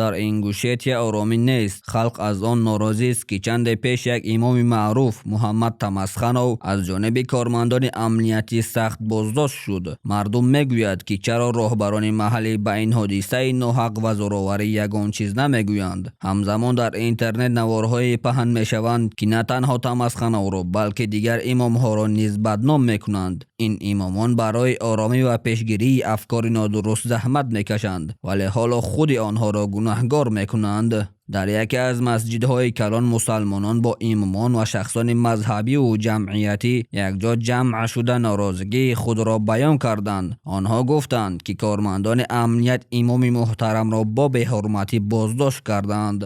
Дар Ингушетия оромӣ нест. Халқ аз он норозист, ки чанде пеш як имоми маъруф, Муҳаммад Тамасханов, аз ҷониби кормандони амниятӣ сахт боздошт шуд. Мардум мегӯяд, ки чаро роҳбарони маҳаллӣ ба ин ҳодисаи ноҳақ ва зӯроварӣ ягон чиз намегӯянд. Ҳамзамон дар интернет наворҳое паҳн мешаванд, ки на танҳо Тамасхановро, балки дигар имомҳоро низ бадном мекунанд. Ин имомон барои оромӣ ва пешгирии афкори нодуруст заҳмат мекашанд, вале ҳоло худи онҳоро гунаҳгор мекунанд. Дар яке аз масҷидҳои калон мусалмонон бо имомон ва шахсони мазҳабиву ҷамъиятӣ якҷо ҷамъ шуда норозигии худро баён карданд. Онҳо гуфтанд, ки кормандони амният имоми муҳтарамро бо беҳурматӣ боздошт карданд.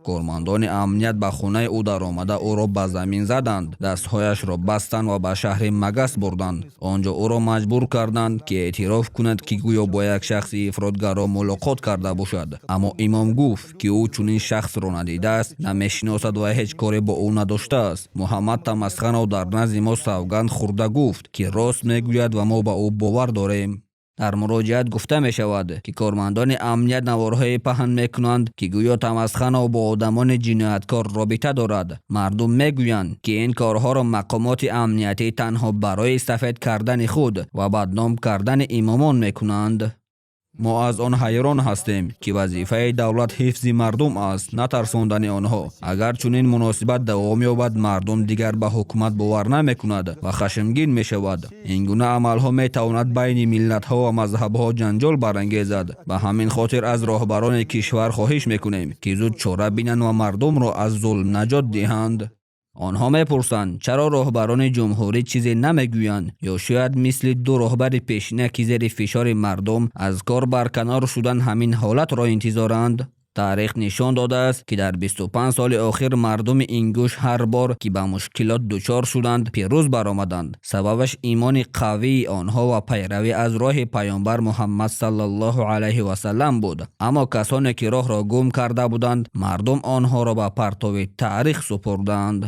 Кормандони амният ба хонаи ӯ даромада, ӯро ба замин заданд, дастҳояшро бастанд ва ба шаҳри Магас бурданд. Он ҷо ӯро маҷбур карданд, ки эътироф кунад, ки гӯё бо як шахси ифротгаро мулоқот карда бошад. Аммо имом гуфт, ки ӯ чунин шахсро надидааст, намешиносад ва ҳеҷ коре бо ӯ надоштааст. Муҳаммад Тамасханов дар назди мо савганд хӯрда гуфт, ки рост мегӯяд, ва мо ба ӯ бовар дорем. Дар муроҷиат гуфта мешавад, ки кормандони амният наворҳое паҳн мекунанд, ки гӯё Тамасханов бо одамони ҷинояткор робита дорад. Мардум мегӯянд, ки ин корҳоро мақомоти амниятӣ танҳо барои сафед кардани худ ва бадном кардани имомон мекунанд. Мо аз он ҳайрон ҳастем, ки вазифаи давлат ҳифзи мардум аст, на тарсондани онҳо. Агар чунин муносибат давом ёбад, мардум дигар ба ҳукумат бовар намекунад ва хашмгин мешавад. Ин гуна амалҳо метавонад байни миллатҳо ва мазҳабҳо ҷанҷол барангезад. Ба ҳамин хотир аз роҳбарони кишвар хоҳиш мекунем, ки зуд чора бинанд ва мардумро аз зулм наҷот диҳанд. Онҳо мепурсанд, чаро роҳбарони ҷумҳурӣ чизе намегӯянд, ё шояд мисли ду роҳбари пешина, ки зери фишори мардум аз кор барканор шудан, ҳамин ҳолатро интизоранд. Таърих нишон додааст, ки дар 25 соли охир мардуми ингуш ҳар бор, ки ба мушкилот дучор шуданд, пирӯз баромаданд. Сабабаш имони қавии онҳо ва пайравӣ аз роҳи Паёмбар Муҳаммад саллаллоҳу алайҳи васаллам буд. Аммо касоне, ки роҳро гум карда буданд, мардум онҳоро ба партови таърих супурданд.